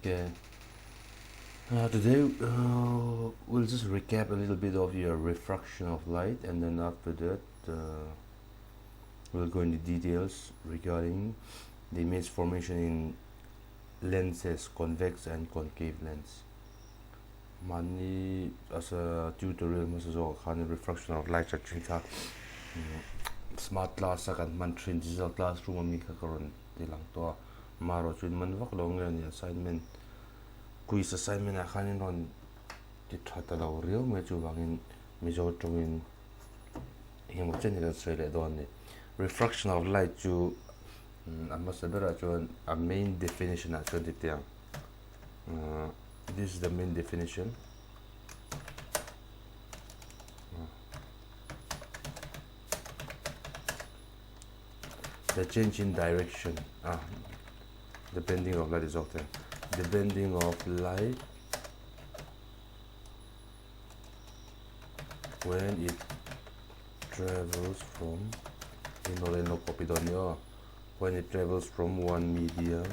Okay. Today we'll just recap a little bit of your refraction of light, and then after that we'll go into details regarding the image formation in lenses, convex and concave lens. Mahni as a tutorial hmasa zawkah khan refraction of light chanchin kha smart class a kan hman thin digital classroom ami kha ka rawn ti lang tawh a, amaherawhchu in man vak lo nge a ni assignment quiz assignment ah khan in rawn ti tha ta lo riau mai chuvangin Mizo tawngin engemaw chen hi kan sawi leh dawn a ni. Refraction of light chu a hmasa berah chuan a main definition ah chuan ti teh ang. This is the main definition. The change in direction ah the bending of light is okay. The bending of light when it travels from in copy dawn ni when it travels from one medium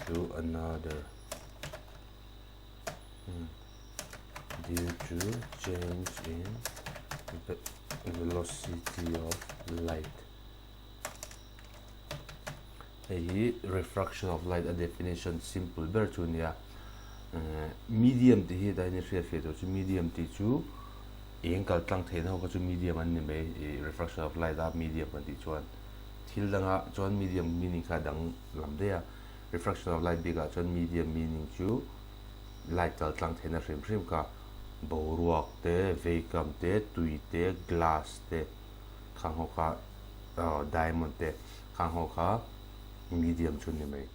to another hmm. due to change in velocity of light. Hei hi refraction of light a definition simple ber chu nia. Medium tih hi hetah hian i hriat feh tur chu medium tih chu eng kal tlang theihna ho kha chu medium an ni mai refraction of light a medium kan tih chuan thil danga chuan medium meaning kha a dang lam daih a refraction of light bikah chuan medium meaning chu light kal tlang theihna hrim hrim kha boruak te veikam te tui te glass te khang ho kha diamond te khang ho kha medium chu ni mai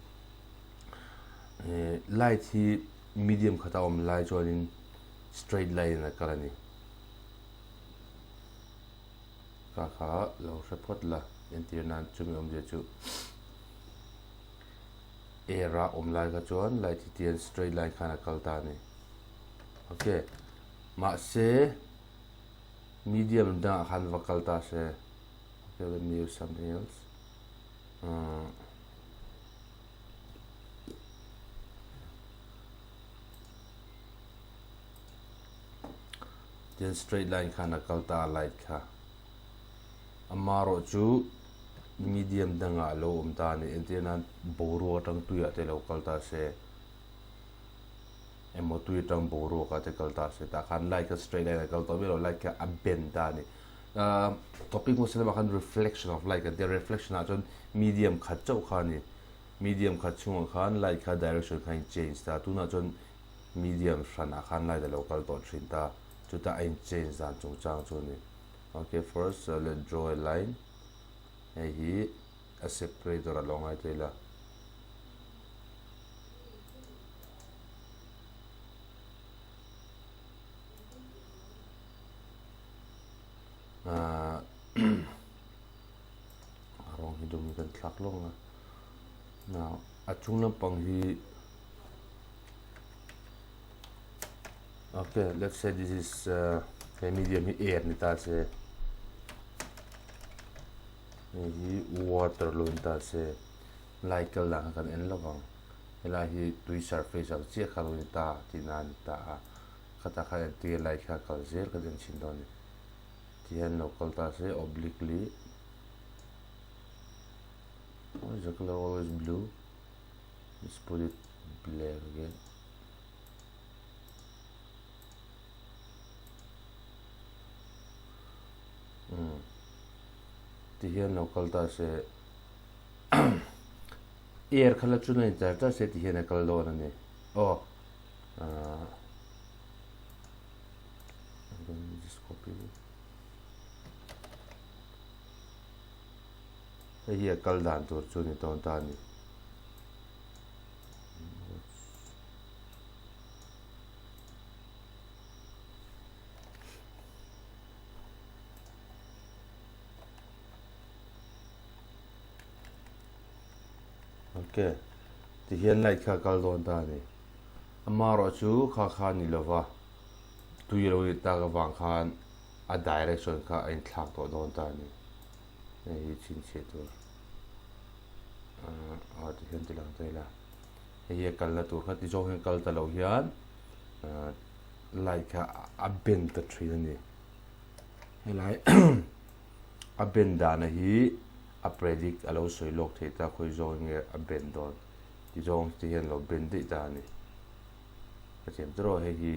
light hi medium khata awm lai chuanin straight line in a kal a ni kha kha lo hre phawt la entir nan chumi awmzia chu air a awm lai kha chuan light hi tian straight line khan a kal ta a ni okay mahse medium dangah khan va kal ta se okay let me use something else uh, Tian straight line khan a kal ta a light kha. Amarawh chu medium dangah a lo awm ta a ni. Entir nan boruak atang tuiah te lo kal ta se emaw tui atang boruakah te kal ta se tah khan light kha straight line a kal tawh miah lo light kha a bend ta a ni. Topic hmasa lamah khan reflection of light kan ti a, reflection ah chuan medium khat chauh kha a ni. Medium khat chhungah khan light kha direction kha a in change ta a, tunah chuan medium hranah khan light a lo kal tawh thin ta, chutah a in change dan chungchang chu a ni. Okay, first let's draw a line. Hei hi a separator a lo ngai thei la. A rawng hi dum kan thlak lawng a now a chung lampang hi okay let's say this is uh, he medium hi air ni ta se hei hi water lo ni ta se lai kal dan kha kan en lovang helai hi tui surface ang chiah kha lo ni ta tihna a ni ta a Khata kha entir lai kha kal zel ka den chhin dawn a ni. Tihian lo kal ta se obliquely Why is the color always blue? Let's put it black again. Hmm. Tihian lo kal ta se air kha la chu nei char char se tihian a kal dawn a ni. Oh. Uh, I'm going to just copy it. Hei hi a kal dan tur chu ni tawn ta a ni. Okay. Tihian light kha kal dawn ta a ni. Amaherawh chu kha kha ni lova tui lo nih tak avang khan a direction kha a inthlak tawh dawn ta a ni. Hei hi chhinchhiah tur ah ti hian ti lang ta ila. Hei hi a kalna tur kha ti zawng hian kal ta lo hian light kha a bend ta thin a ni. Helai a bend dana hi a predict a lo sawi lawk thei ta khawi zawng nge a bend dawn ti zawng te hian lo bend daih ta a ni. Ka thiam ta rawh hei hi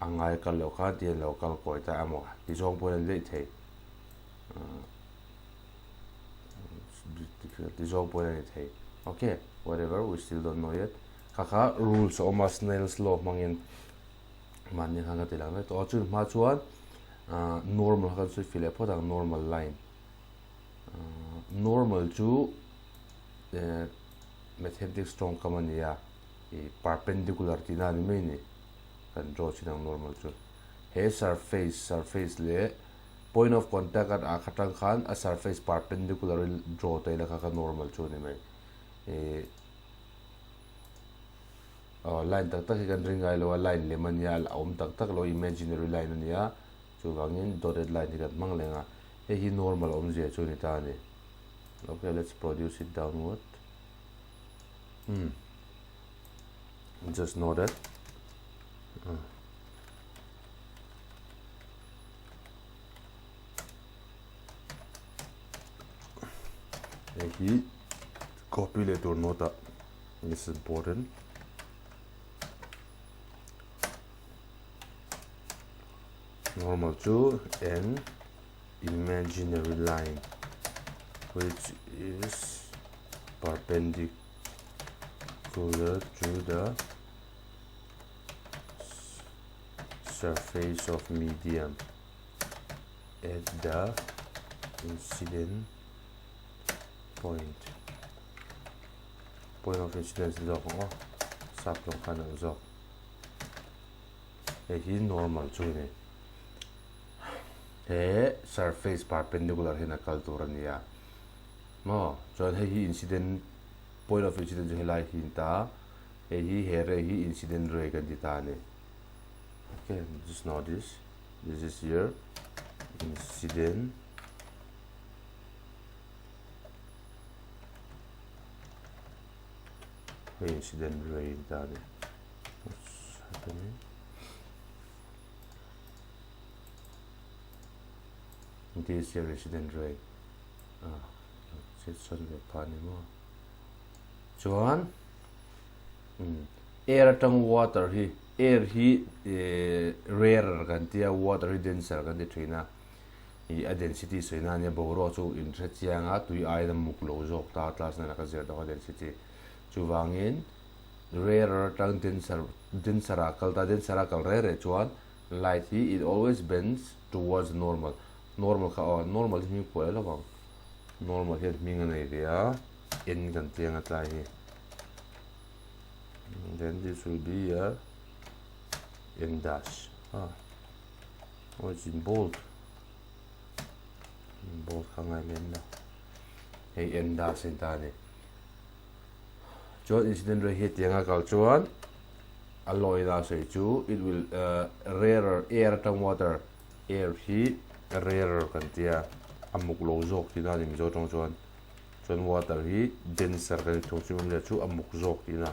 a ngai kal loh khan ti hian lo kal kawi ta emaw ti zawng pawhin a ni daih thei. Ti zawng pawhin a ni thei. Okay, whatever, we still don't know yet. Kha kha rules a awm a, Snell's law hmangin mahni khan ka ti lang vek tawh a. Chumi hma chuan normal kha kan sawi fih leh phawt ang, normal line. Normal chu mathematics tawngkam a ni a, perpendicular tihna a ni mai a ni. Kan draw chin ang normal chu. He surface, surface leh Point of contact a ah kha tang khan a surface perpendicular in draw ta ila kha kha normal chu a ni mai. Ih aw line tak tak hi kan ring ngai lo a line lem a nia a awm tak tak lo imaginary line a nia chuvangin dotted line hi kan hmang leng a hei hi normal awmzia chu a ni ta a ni. Okay let's produce it downward. Hmm just know that. Hei hi copy leh tur note ah this is important. Normal chu an imaginary line which is perpendicular to the surface of medium at the incident point point of incidence zawk ang aw sap tawng khan ang zawk hei hi normal chu a ni he surface perpendicular hian a kal tur a ni a maw chuan hei hi incident point of incident chu helai hi a ni ta hei hi he ray hi incident ray kan ti ta a ni. Okay, just know this. This is your incident hei incident ray ta ni. What's happening? This is your incident ray. Ah, chet sawn ve pha ni maw. Chuan Air atang water hi air hi rarer kan tia water hi denser kan ti thin a ih a density sawi na ania boruak chu in hre chiang a tui aiin a muk lo zawk ta class nine ah ka zir tawh a density chuvangin rarer atang denser denser ah kal ta denser a kal reh reh chuan light hi it always bends towards normal normal kha aw normal hi hming pawh lo vang normal hian hming a nei ve a n kan ti ang a tlai hi. Then this will be a n dash. Ah. Oh, it's in bold. In bold kha ngai lem lo. Hei n dash in ta ni. Chuan incident ray hi tianga kal chuan a lawi na sawi chu it will uh, rarer air atang water air hi rarer kan tia a muk lo zawk tina ni mizo tawng chuan Chuan water hi denser kan ti thung chu awmzia chu a muk zawk tihna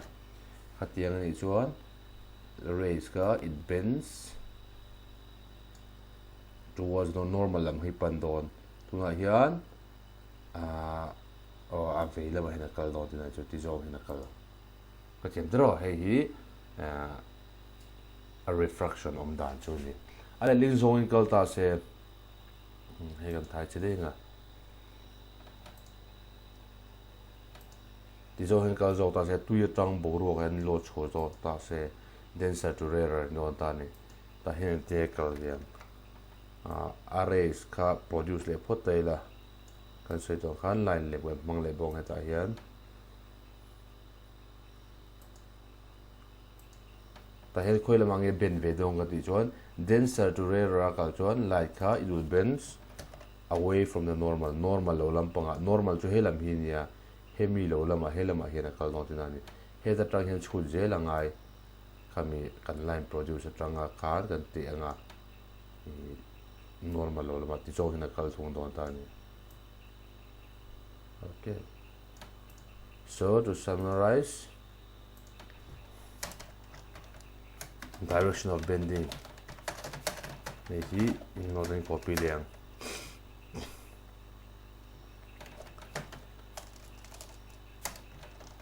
khatiang anih chuan rays kha it bends towards the normal lam hi pan dawn tunah hian ahh aw a vei lamah hian a kal dawn tihna chu ti zawng hian a kal ka thiam tiraw hei hi ahh a refraction awm dan chu a ni a lehling zawngin kal ta se hei kan thai che deng a. Tichuan hian kal zawk ta se tui atang boruak hian lo chhuah zawk ta se denser to rarer an dawn ta a ni. Tah hian engtin nge kal hian ah a rays kha produce leh phawt ta ila kan sawi tawh khan line leh kan hmang leh bawk hetah hian. Tah hian khawi lamah nge bend ve dawn ka tih chuan denser to rarer a kal chuan light kha it will bends away from the normal, normal lo lampangah, normal chu he lam hi nia, hemi lo lamah he lamah hian a kal dawn tihna a ni. Heta tang hian chhut zel a ngai, khami kan line produce atanga khan kan tih anga ih normal lo lamah ti zawk hian a kal thung dawn ta a ni. Okay. So to summarize direction of bending hei hi in note in copy leh ang.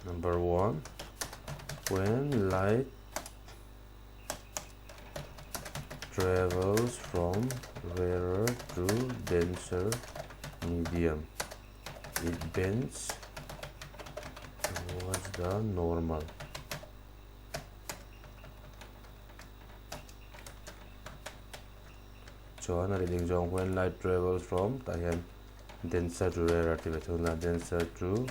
Number 1, when light travels from rarer to denser medium, it bends towards the normal. Chuan a lehling zawng when light travels from tah hian denser to rarer tih ve thung a, denser to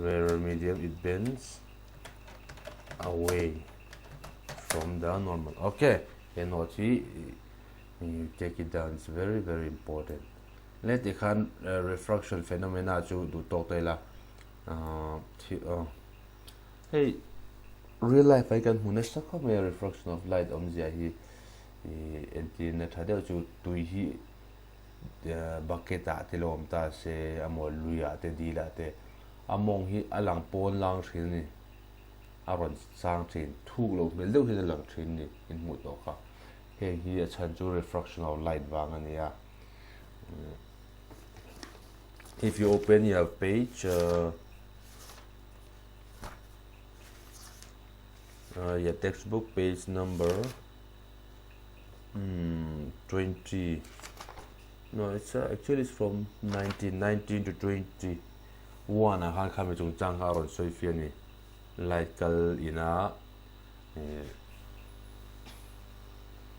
rarer medium it bends away from the normal. Okay, he note hi you take it down, it's very very important. Le ti khan refraction phenomena chu duh tawk ta ila hei real life ah hi kan hmu nasa khawp mai a refraction of light awmzia hi entirna tha deuh chu tui hi bucket ah te lo awm ta se emaw lui ah te dil ah te a mawng hi a lang pawn lang thin a ni a rawn sang thin thuk loh hmel deuh hian a lang thin a ni in hmuh tawh kha heng hi a chhan chu refraction of light vang a ni a if you open your page uh, your textbook page number hmm, 20 no it's uh, actually it's from 1919 to 21 a khan khami chung chang kha rawn sawi fi ani light kal ina eh,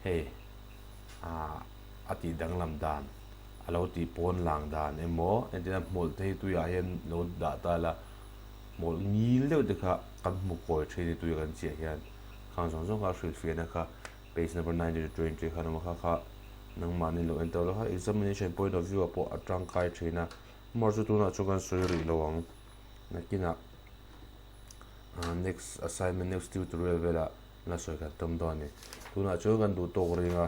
hei a a tih danglam dan a lo tih pawn lang dan emaw entirna hmawlh te hi tuiah hian lo dah ta ila hmawlh ngil deuh te kha kan hmu kawi thin a tui kan chiah hian khang zawng zawng kha a hrilhfiahna kha page number 19 to 20 khan awm a kha kha nangmahni lo en tawh lo kha examination point of view ah pawh a tangkai thin a mar chu tunah chuan kan sawi rih lo ang nakinah next assignment next tutorial velah la sawi kan tum dawn a ni tunah chuan kan duh tawk ring a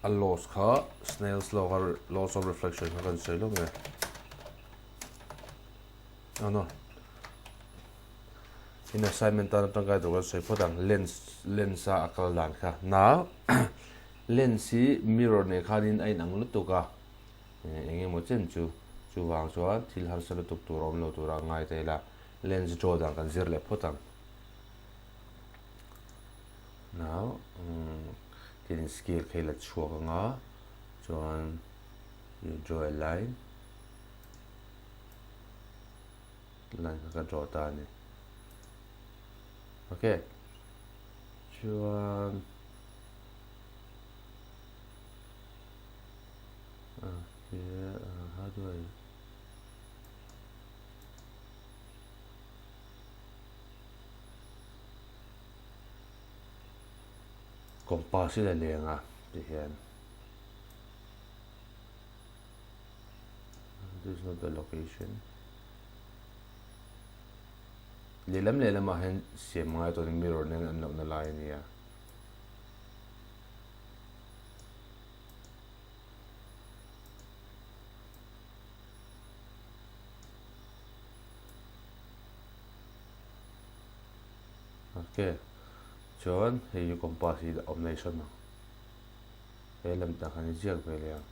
a laws kha Snell's law kha laws of reflection kha kan sawi lawk nge ah no in assignment tan atang kai tur kan sawi phawt ang lens lens a a kal dan kha now lens hi mirror nen khanin a inang lutuk a eng emaw chen chu chuvang chuan thil harsa lutuk tur a awm lo tura ngai ta ila lens draw dan kan zir leh phawt ang. Now tin scale kha i la chhuak anga chuan you draw a line line kha ka draw ta a ni okay chuan okay how do I Compass hi la leng a ti hian this is not the location lehlam lehlam ah hian siam ngai tawh mirror nen an lohna lai a nia. Ok chuan hei hi compass hi a awm nei hran ang he lam tah khan i ziak ve leh ang.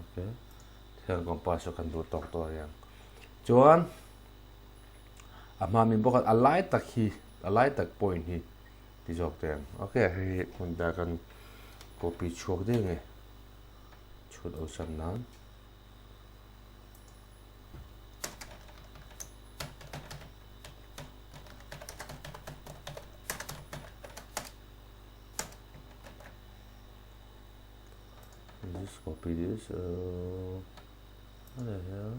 Ok tihian compass chu kan duh tawk tawh a riang chuan a hma min bawk a a lai tak hi a lai tak point hi. Ti zawk teh ang. Ok, hei hi hmun ber kan copy chhuak daih nge chhut awlsam nan. Just copy this. What the hell?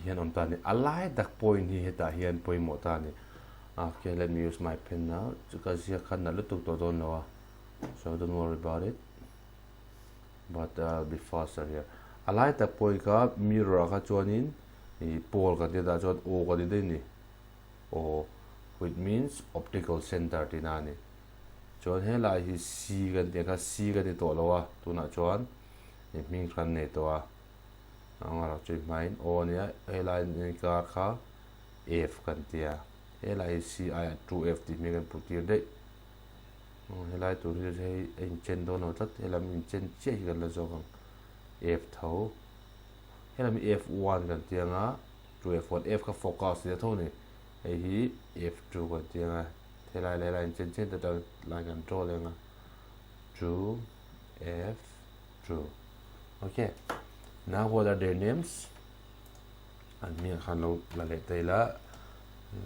Hian awm ta a ni. A lai tak point hi hetah hian pawimawh ta a ni. Okay, let me use my pen now. Chu ka ziak kha nalh lutuk tawh dawn lo a. So don't worry about it. But I'll be faster here. A lai tak point kha mirror ah kha chuanin ih pole kan tih dah chuan O ka ti daih a ni. O which means optical center tihna a ni. Chuan helai hi C kan tih ang kha C ka ti tawh lo a tunah chuan ih hming kan nei tawh a. Anga rak chu hmain O a nia helai inkar kha F kan tia helai hi C aiah 2F tih hming kan put tir daih. Helai tur hi hei a inchen dawn lo tlat helam inchen chiah hi kan la zawk ang F tho helam hi F1 kan ti anga 2F1 F kha focus nia tho ni hei hi F2 kan ti anga helai leh helai inchen chiah te line kan draw leh anga 2F2 okay now what are their names an hming khan lo la leh ta ila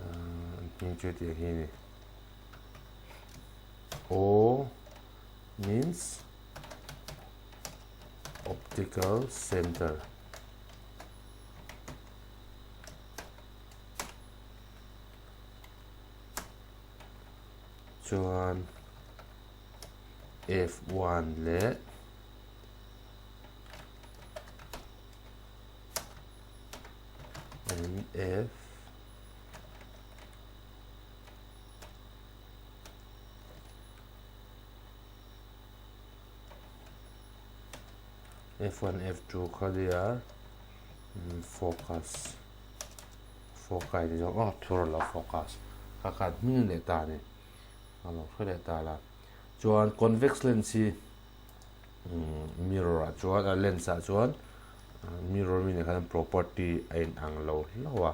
an hming chu tih hi ni O means optical center. Chuan F1 leh NF F1 F2 kha they are focus foci ni zawk aw plural of focus kha khan hming leh ta ni a lo hre leh ta la chuan convex lens hi mirror ah chuan a lens ah chuan mirror mi nen khan property a in ang lo hlauh a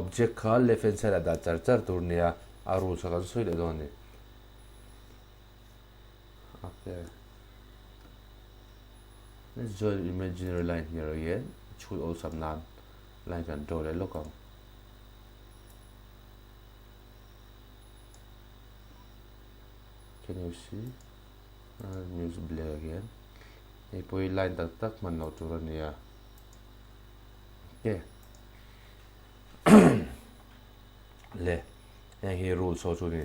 object kha left hand side ah dah char char tur nia a rules kha kan sawi leh dawn a ni. Okay. Let's draw an imaginary line here again. Chhut awlsam nan line kan draw leh lawk ang. Can you see? I'll use black again. Hei pawh hi line tak tak hman loh tur a nia. Okay. Le, heng hi rules ho chu ni.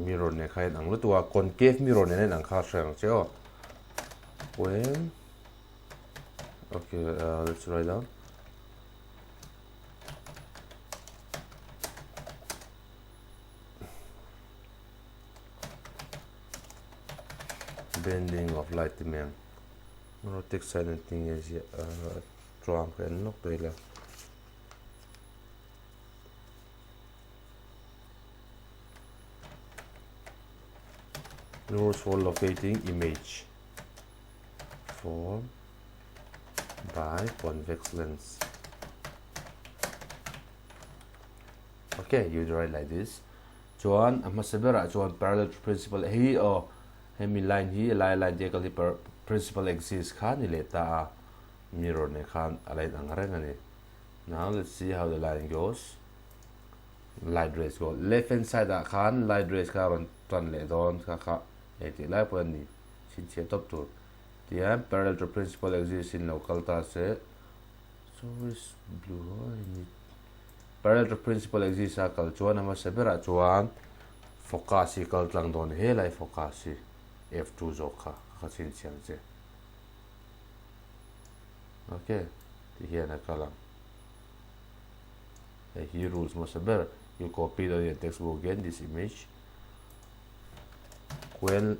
Mirror nen kha in ang lutuk a, concave mirror nen a in ang kha hre ang che aw. When okay, uh, let's write down. Bending of light ti mai ang. Rotic sign an ti nge ziah uh, chuang ka en lawk tawh ila. Rules for locating image formed by convex lens. Okay, you write like this. Chuan a hmasa berah chuan parallel to principal hei aw hemi line hi lai line te kal hi principal axis kha ni leh ta a mirror ne khan a line ang reng ani. Now let's see how the line goes. Light rays go left hand side ah khan light rays kha rawn tan leh dawn kha kha hei tih lai pawh a ni chhinchhiah tawp tur tihian parallel to principal axis in lo kal ta se so is blue I need parallel to principal axis a kal chuan a hmasa berah chuan focus hi kal tlang dawn helai focus hi f2 zawk kha ka chhinchhiah ang che okay tihian a kal ang. Hei hi rules hmasa ber you copy it on your textbook again this image when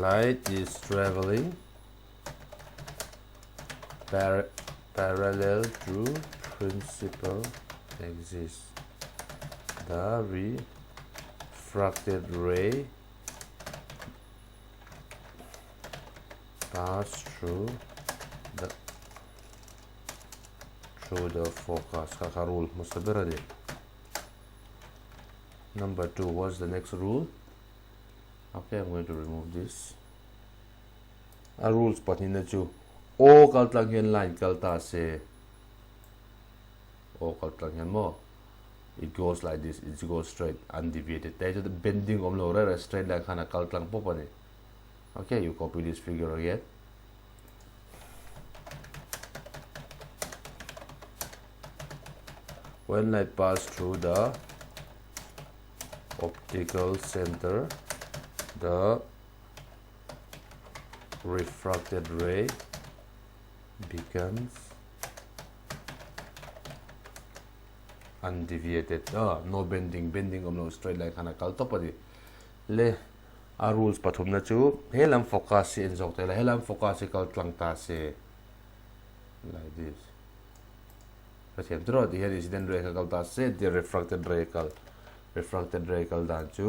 light is traveling par parallel to principal axis the refracted ray pass through the through the focus kha kha rule hmasa ber a ni number 2 what's the next rule okay i'm going to remove this a rules pahnihna chu o kal tlang hian line kal ta se o kal tlang hian maw it goes like this it goes straight undeviated te chu bending awm lo reng reng straight line khan a kal tlang pawp a ni okay you copy this figure again. When light pass through the optical center, the refracted ray becomes undeviated. Ah, no bending, bending awm lo straight line khan a kal tawp a ni. Le a rules pathumna chu he lam focus hi en zawk ta ila, he lam focus hi kal tlang ta se like this. Ka thiam tiraw tih hian incident ray kha kal ta se tia refracted ray kal refracted ray kal dan chu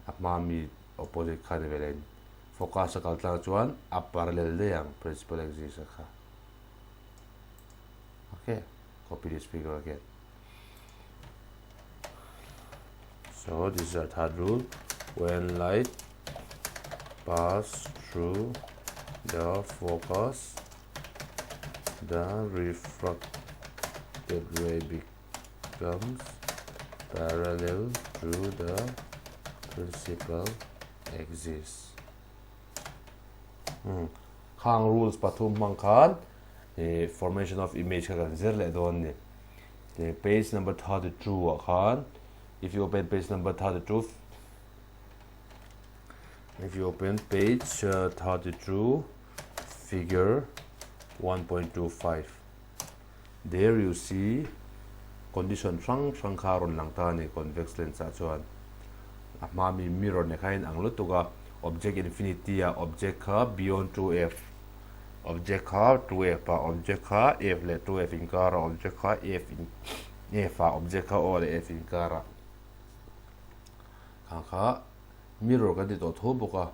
a hma mi opposite kha ni ve leh focus a kal tlang chuan a parallel daih ang principal axis a kha okay copy this figure again so this is our third rule when light pass through the focus The refracted ray becomes parallel to the principal axis. Hmm. Khang rules pathum hmang khan eh, formation of image kha kan zir leh dawn ni. The page number 32 ah khan if you open page number 32 if you open page uh, 32 figure 1.25 there you see condition hrang hrang kha a rawn lang ta a ni convex lens ah chuan a hma mi mirror ne kha in ang lutuk a object infinity ah object kha beyond 2f object kha 2f ah object kha f leh 2f inkar ah object kha f in f ah object kha o leh f inkar ah kha kha mirror kan ti tawh tho bawk a.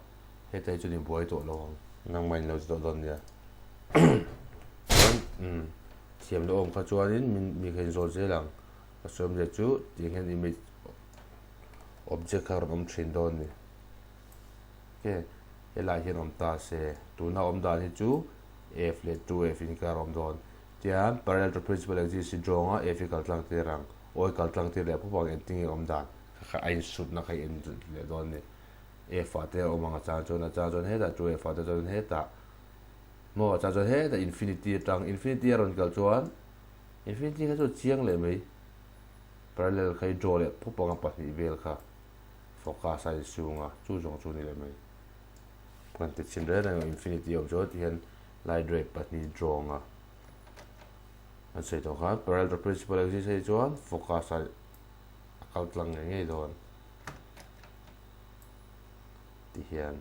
Heta hi chuan i buai tawh lo ang. Nangmah in lo ti tawh dawn nia. Chuan umm thiam la awm kha chuanin min mi kha in zawt zel ang. Ka sawi awmzia chu tiang hian image object kha a rawn awm thin dawn ni. Ok helai hian awm ta se tuna awm dan hi chu F leh 2F inkar a awm dawn. Tian parallel to principal axis hi drawng a F hi kal tlang tir ang. O hi kal tlang tir leh pawp ang engtin nge awm dan kha a insutna kha i en leh dawn ni. F ah te a awm ang a chang chuan a chang chuan hetah chu F ah te chuan hetah maw a chang chuan hetah infinity atang infinity a rawn kal chuan infinity kha chu chiang leh mai parallel kha i draw leh pawp ang a pahnih vel kha focus a insung a chu zawng chu ni leh mai kan ti chhin reng reng infinity awm chuan tihian light ray pahnih draw ang a an sawi tawh khan parallel to principal axis hei chuan focus a a kal tlang ngei ngei dawn. Ti hian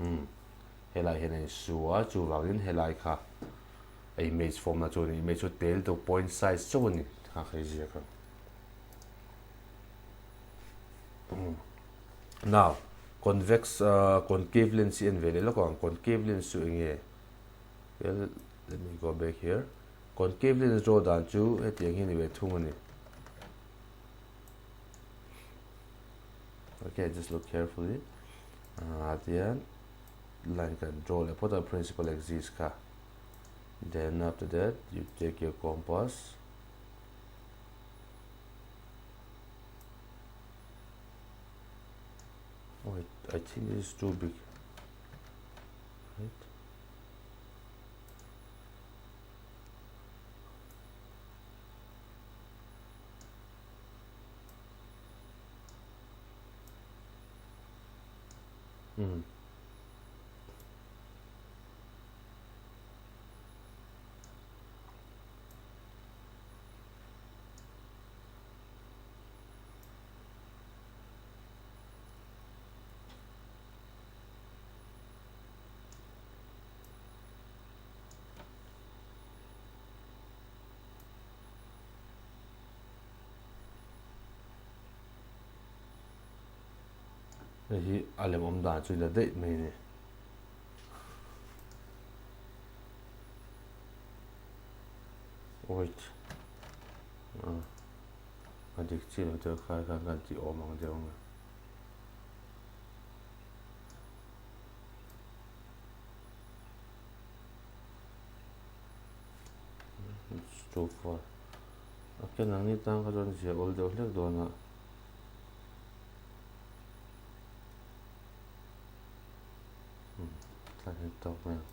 umm helai hian a insu a chuvangin helai kha a image form na chu a ni image chu tel to point size chauh a ni kha kha i ziak ang umm now convex ah concave lens hi en ve leh lawk ang concave lens chu eng nge well let me go back here concave lens draw dan chu hetiang hi a ni ve thung a ni. Okay, just look carefully. Uh, at the end, line can draw leh phawt a principal axis kha. Then after that, you take your compass. Wait, I think this is too big. Right? Umm. Hei hi a lem awm dan chu la daih mai a ni. Wait. Ah. A dik chiah lo deuh khai khan kan tih awm ang deuh ang a. It's too far. A ken ang ni tan kha chuan zia awl deuh hlek dawn a. Tlan hi tawk mai ang.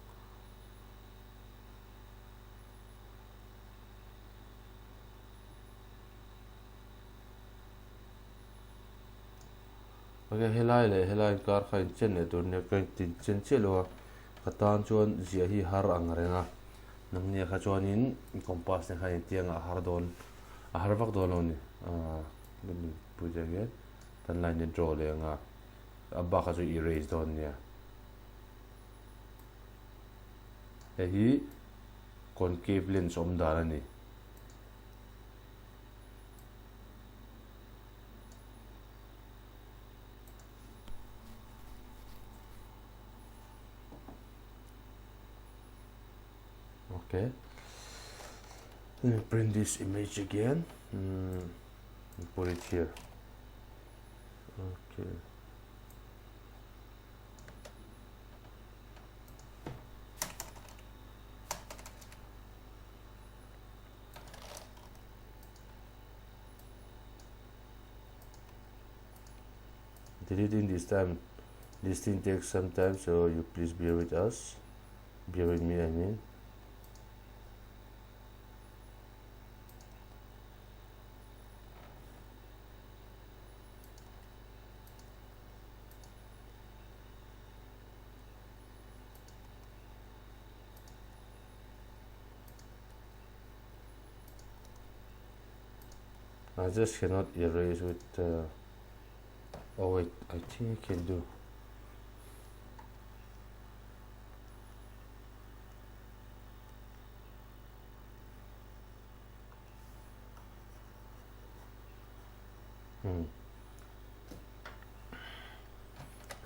Ok helai leh helai inkar kha inchen leh tur nia ka inchen chiah lo a ka tan chuan ziah hi har ang reng a nangnia kha chuanin compass te khan intiang a har dawn a har vak dawn lo a ni ah let me put it again kan line hi draw leh ang a a bak kha chu erase dawn nia hei hi concave lens awm dan a ni. Okay. Let me print this image again. Mm, put it here. Okay. Deleting this time, this thing takes some time, so you please bear with us, bear with me, I mean. I just cannot erase with the oh wait I think I can do hmm.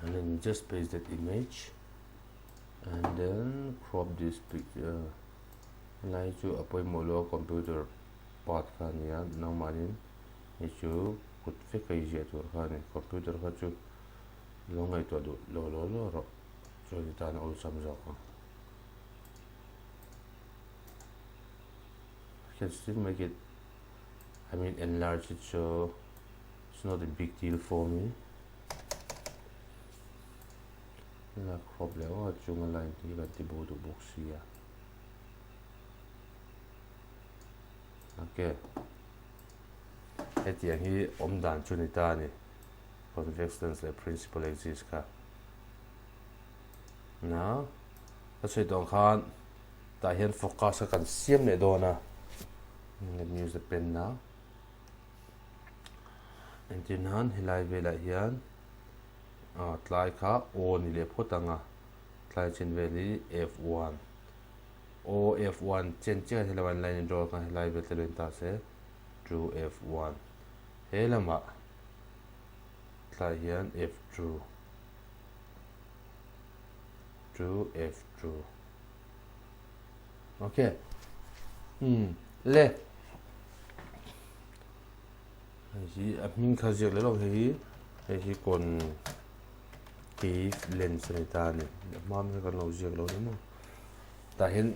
And then just paste that image and then crop this picture lai chu a pawimawh lo a computer part kha a ni a nangmahni hei chu kut vek a inziah tur kha a ni computer kha chu lo ngaihtuah duh lo law law rawh chuan i tan a awlsam zawk ang I can still make it I mean enlarge it so it's not a big deal for me la crop leh aw chunga line te hi kan ti bo duh bawk sia ok hetiang hi awm dan chu ni ta a ni convex lens leh principal axis kha na ka sawi tawh ang khan tah hian focus kha kan siam leh dawn a let me use the pen now entir nan helai velah hian ah tlai kha O ni leh phawt ang a tlai chin vel hi F1 O F1 chen chiah hi lamah line in draw khan helai vel te lo in ta se 2 F1 he lamah tlai hian F2 2 F2 ok hmm le hei hi a hming kha ziak leh lawk hei hi hei hi concave lens a ni ta a ni a hma ami kha kan lo ziak lo ni maw tah hian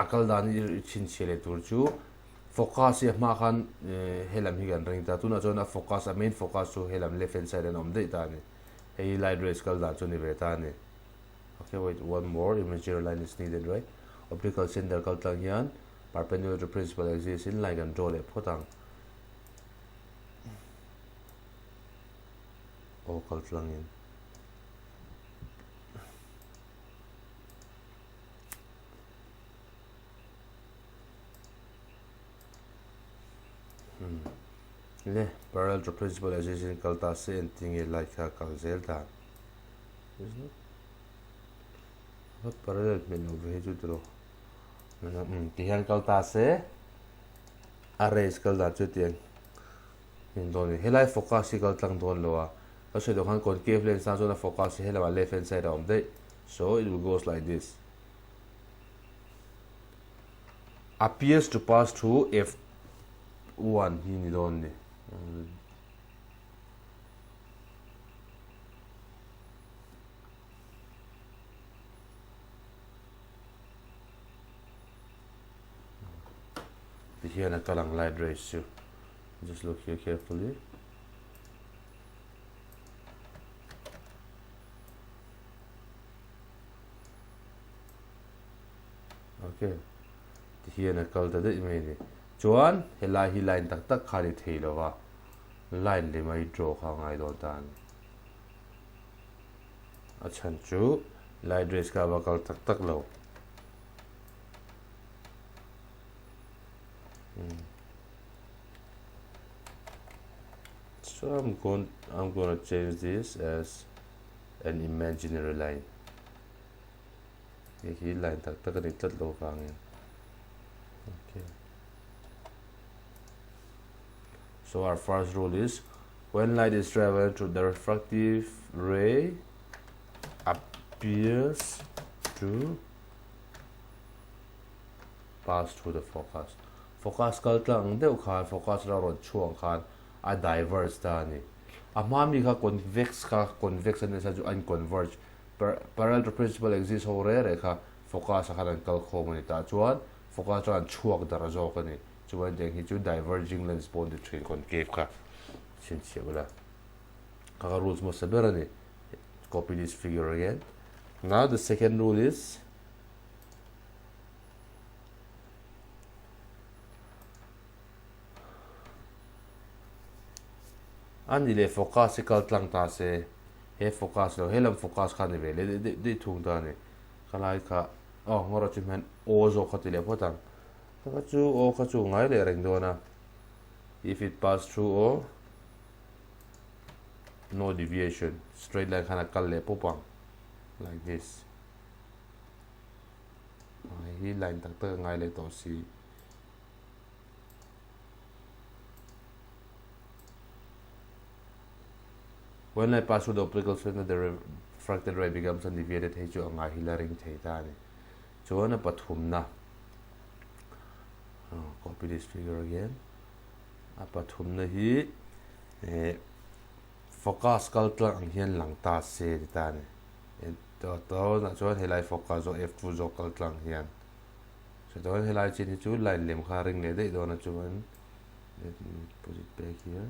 a kal dan hi i chhinchhiah leh tur chu focus hi a hma khan helam hi kan ring ta tunah chuan a focus a main focus chu helam left hand side ah an awm daih ta a ni hei hi light rays kal dan chu a ni ve ta a ni okay wait one more imaginary line is needed right optical center kal tlang hian perpendicular to principal axis in line kan draw leh phawt ang. Aw kal tlangin. Hmm. Le, parallel to principal axis in kal ta se entinge lai kha kal zel dan. Isn't it? What parallel hmel lo ve chu tiro. Hmm, ti hian kal ta se. A race kal dan chu tiang in dawn a ni. Helai focus hi kal tlang dawn lo a, ka sawi deuh khan concave lens tan chuan a focus hi helamah left hand side a awm daih. So it will goes like this. Appears to pass through F1 hi ni dawn a ni. Ti hian a kal ang light rays chu just look here carefully okay ti hian a kal ta daih mai ni chuan helai hi line tak tak kha ni thei lova line leh mai draw kha ngai dawn ta ani. A chhan chu light rays kha a va kal tak tak lo. So I'm going I'm going to change this as an imaginary line. Hei hi line tak tak a ni tlat lo vangin. Okay. So our first rule is when light is traveling through the refractive ray appears to pass through the focus. Focus kal tlang deuh khan focus ra rawn chhuang khan a diverge ta a ni. A hma mi kha convex kha convex a ni sa chu an converge parallel to principal axis ho re re kha focus ah khan an kal khawm a ni tah chuan focus chuan an chhuak dar zawk a ni. Chuan tiang hi chu diverging lens pawh an ti thin concave kha chhinchhiah ula kha kha rules hmasa ber a ni. Copy this figure again. Now the second rule is A ni leh focus hi kal tlang ta se, he focus lo he lam focus kha a ni ve leh daih daih thung ta a ni. Ka lai kha aw ngawrh chu hian aw zawk kha ti leh phawt ang. Ka kha chu aw kha chu ngai leh reng dawn a. If it pass through aw no deviation straight line khan a kal leh pawp ang like this. Hei hi line tak tak a ngai leh tawh si. When I pass through the optical cylinder, the refracted ray becomes undeviated hei chu a ngai hi la ring thei ta a ni. Chuan a pathumna oh, copy this figure again. A pathumna hi eh, focus kal tlang ang hian lang ta se ti ta a ni. To to chuan helai focus zawk F2 zawk kal tlang hian Chuan helai chin hi chu line lem kha a ring leh daih dawn a chuan let me put it back here.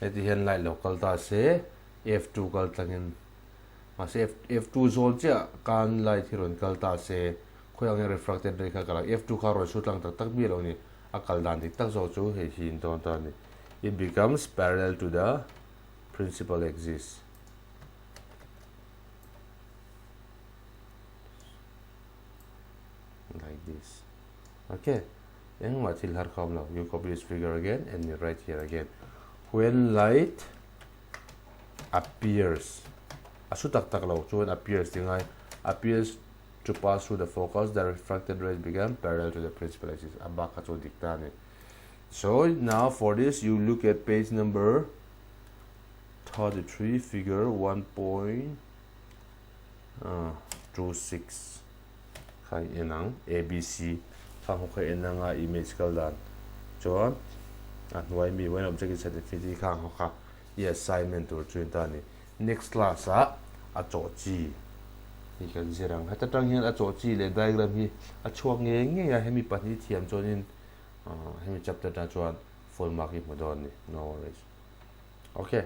Heti hian light lo kal ta se F2 kal tlangin mahse F2 zawl chiah kan light hi rawn kal ta se Khawi ang nge refracted ray kha kal ang? F2 kha rawn shoot lang tak tak miah lo a ni. A kal dan dik tak zawk chu hei hi in dawn ta a ni. It becomes parallel to the principal axis. Like this. Okay. Engmah thil har kha awm lo. You copy this figure again and you write here again. When light appears, a su tak tak lo chuan appears ti ngai, appears To pass through the focus, the refracted rays become parallel to the principal axis. A bak kha chu dik ta a ni. So now for this you look at page number 33 figure 1.26 kha i en ang ABC kha ho kha en anga image kal dan chuan a hnuai mi when object is at infinity kha ang ho kha i assignment tur chu in ta a ni. Next class ah a chawh chi hi kan zir ang. Heta tang hian a chawh chi leh diagram hi a chhuak ngei ngei a, hemi pahnih thiam chuanin hemi chapter tang chuan full mark hi hmu dawn a ni. No worries. Okay.